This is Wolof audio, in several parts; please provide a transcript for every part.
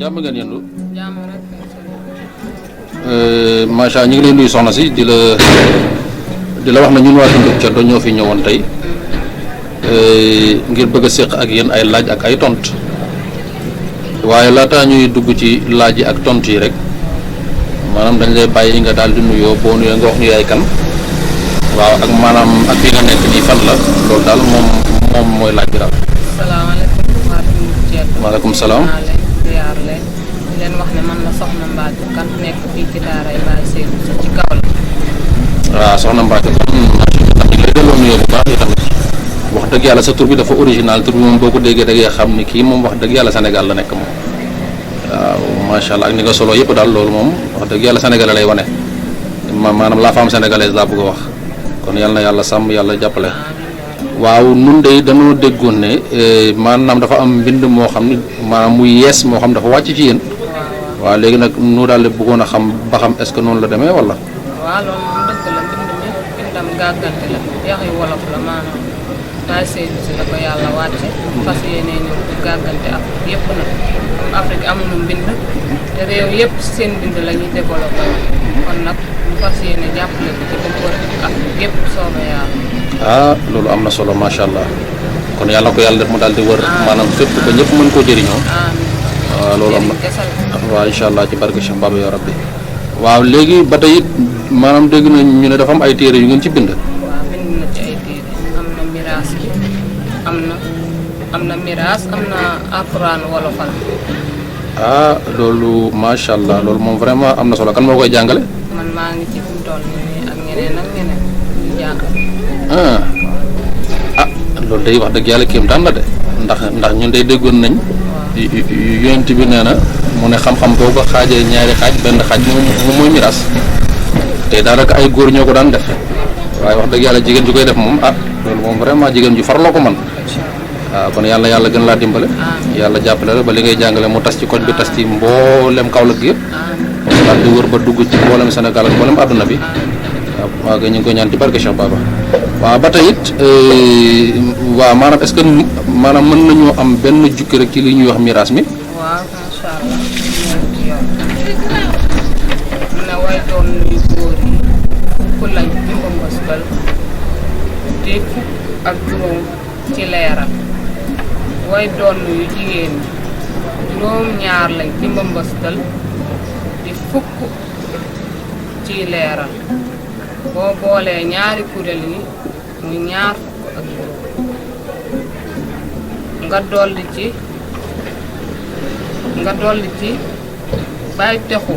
jàmm ngeen yendu. jàmm rek. macha allah ñu ngi lay nuyu soxna si di la wax na ñun waa Dundub Ceddo ñoo fi ñëwoon tey ngir bëgg a séq ak yéen ay laaj ak ay tont waaye laataa ñuy dugg ci laaj yi ak tont yi rek maanaam dañ lay bàyyi nga daal di nuyoo boo nuyoo nga wax ñu yaay kan waaw ak maanaam ak bi nga nekk nii fan la loolu daal moom mooy laaj bi daal. salaamaaleykum waa Dundub Ceddo. maaleykum salaam. maa leen ziar leen di leen wax ne man la soxna Mbacke kan nekk fii ci daaray Baye Seydou sa ci kaw la. waaw soxna Mbacke kon macha allah ñu lay delloo nuyoo bu baax yi tamit wax dëgg yàlla sa tur bi dafa original tur bi moom boo ko déggee da ngay xam ni kii moom wax dëgg yàlla Sénégal la nekk moom waaw macha allah ak ni nga solo yëpp daal loolu moom wax dëgg yàlla Sénégalais lay wane maanaam la femme sénégalaise laa bëgg a wax kon yàlla na yàlla sàmm yàlla jàppale. waaw nun de dañoo déggoon ne maanaam dafa am mbind moo xam ni maanaam muy yees moo xam dafa wàcc ci yéen waaw léegi nag nu daal di bëggoon a xam ba xam est-ce que noonu la demee wala. waaw loolu moom dëgg la mbind mi mbindam gàggante la yaxi wolof la maanaam Baye Seydou si la ko yàlla wàcce fas yéene ñëw di gàggante Afrique yëpp nag comme Afrique amuñu mbind te réew yëpp seen mbind la ñuy développé kon nag ñu fas yéene jàppale ko ci ba mu wër Afrique yëpp soobee yàlla. ah loolu am na solo macha allah kon yàlla ko yàlla def mu daal di wër maanaam fépp ba ñëpp mën koo jëriñoo. waaw loolu am na waaw incha allah ci barke Cheikh Baba ya rabbi waaw léegi ba tey it maanaam dégg nañ ñu ne dafa am ay téere yu ngeen ci bind. waaw bind na ci ay téere am na miraas bi am na miraas am na alxuraan wolofal. ah loolu macha allah loolu moom vraiment am na solo kan moo koy jàngale. man maa ngi ci fi mu toll nii ak ñeneen ñu jàngale. ah loolu day wax dëgg yàlla kéemtaan la de ndax ñun day déggoon nañ yonent bi nee na mu ne xam-xam boo ko xaajee ñaari xaaj benn xaaj moom mooy miraas te daanaka ay góor ñoo ko daan def waaye wax dëgg yàlla jigéen ju koy def moom loolu moom vraiment jigéen ju farloo ko man waaw kon yàlla gën laa dimbale yàlla jàppale la ba li ngay jàngale mu tas ci koñ bi tas ci mboolem Kaolack gi yëpp moom daal di wër ba dugg ci mboolem Sénégal ak mboolem àdduna bi waaw kay ñu ngi koy ñaan ci barke Cheikh Baba waaw ba tey it waaw maanaam est-ce que maanaam mën nañoo am benn jukki rek ci li ñuy wax miraas mi. waaw macha allah ci yow mu ne way doon yu góor yi fukk lañ ci mbëmbëstal te fukk ak juróom ci leeral way doon yu jigéen ñi juróom ñaar lañ ci mbëmbëstal di fukk ci leeral boo boolee ñaari kuréel yi muy ñaar fukk ak juróom nga dolli ci bay texu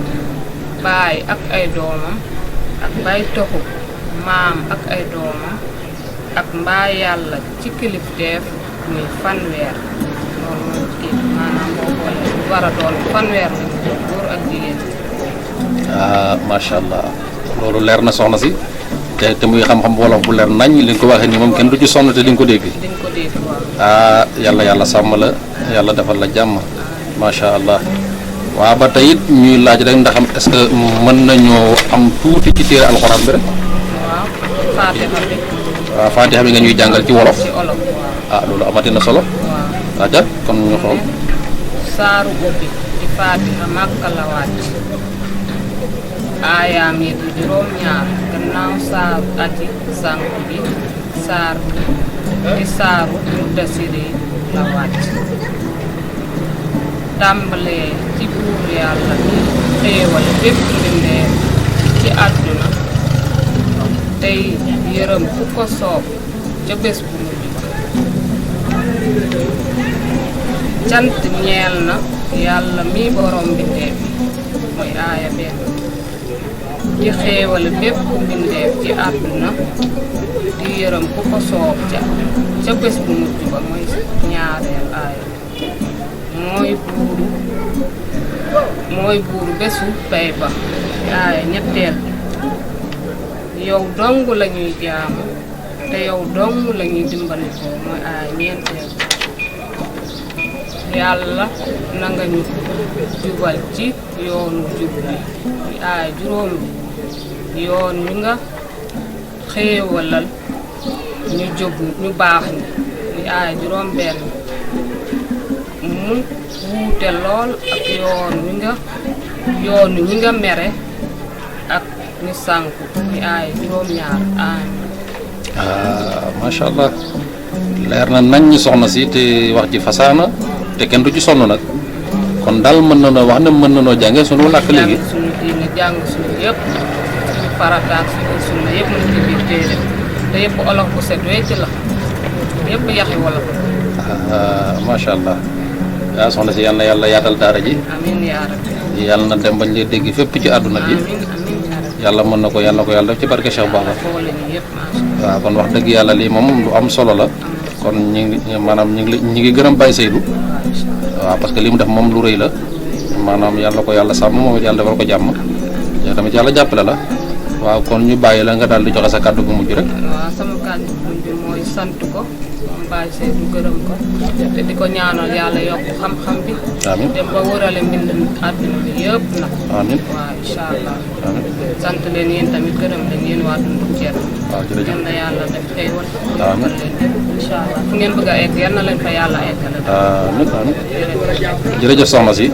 baay ak ay doomam ak bay texu maam ak ay doomam ak mbaa yàlla ci kilifteef muy fanweer loolu mooy kii maanaam boo boolee war a doon fanweer la ñu doon góor ak jigéen. macha allah loolu leer na soxna si te muy xam-xam wolof bu leer nañ li nga ko waxee nii moom kenn du ci sonn te di nga ko dégg. di nga ko dégg waaw. yàlla sàmm la yàlla defal la jàmm macha allah waaw ba tey it ñuy laaj rek ndax est-ce que mën nañoo am tuuti ci téere alxuraan bi rek. waaw Fatiha bi. waaw Fatiha bi nga ñuy jàngal ci wolof. ci olof waaw. loolu amati na solo. waaw rajo kon ñu xool. saaru ubbi ci Fatiha Makka la wàcc aayaam yi di juróom ñaar gannaaw saaru aji sànq bi saar di saaru muddasiri la wàcc tàmbalee ci buur yàlla mi xéewal bépp mbindeef ci àdduna tey yërëm ku ko soob ca bés bu mujj ba cant ñeel na yàlla mi borom mbindeef mooy aaya benn di xéewal bépp mbindeef ci àdduna di yërëm ku ko soob ca bés bu mujj ba mooy ñaareel aaya mooy buuru bésu pay ba aaya ñetteel yow dong lañuy jaamu te yow dong lañuy dimbalikoo mooy aaya ñeenteel yàlla na nga ñu jubal ci yoonu jub bi muy aaya juróom bi yoon wi nga xéewalal ñu jub ñu baax ñi muy aaya juróom benn mu wuute lool ak yoonu ñi nga mere ak ñi sànku ñi aay juróom-ñaar macha allah leer na nañ ñi soxna si te wax ji fasaana te kenn du ci sonn nag kon daal mën na noo wax ne mën na noo jàngee sunu làkk léegi. suñu diine jàng suñu yëpp suñu farataak suñu sunna yëpp mu ngi ci biir téere te yëpp olof bu set wecc la yëpp yaxi wolof. macha allah waaw soxna si yal na yàlla yaatal daara ji. amiin yaa rabbi. yàlla na dem bañ lay dégg fépp ci àdduna bi. amiin yaa rabbi. yàlla mën na ko yàlla def ci barke Cheikh Baba. boole ñu yëpp macha allah. waaw kon wax dëgg yàlla lii moom lu am solo la. kon ñi ngi gërëm Baye Seydou. waaw parce que li mu def moom lu rëy la. maanaam yàlla ko yàlla sàmm moom it yàlla defal ko jàmm. yow tamit yàlla jàppale la. waaw kon ñu bàyyi la nga daal di joxe sa kàddu bu mujj rek. waaw sama kàddu bu mujj mooy sant ko moom Baye Seydou gërëm ko te di ko ñaanal yàlla yokk xam-xam bi. amiin dem ba wërale mbind àddina bi yëpp nag. amiin waaw incha allah. amiin sant leen yéen tamit gërëm leen yéen waa Dundu Ceerno. waaw jërëjëf yal na yàlla def xéewal. amiin incha allah fu ngeen bëgg a egg yal na leen fa yàlla eggale. amiin jërëjëf soxna si.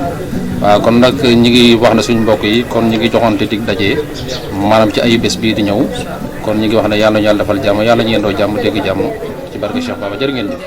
waaw kon nag ñi ngi wax ne suñu mbokk yi kon ñi ngi joxante dig daje maanaam ci ayu bés bii di ñëw kon ñi ngi wax ne yàlla ñu yàlla defal jàmm yàlla ñu yendoo jàmm dégg jàmm ci barke Cheikh Baba jërë ngeen jëf.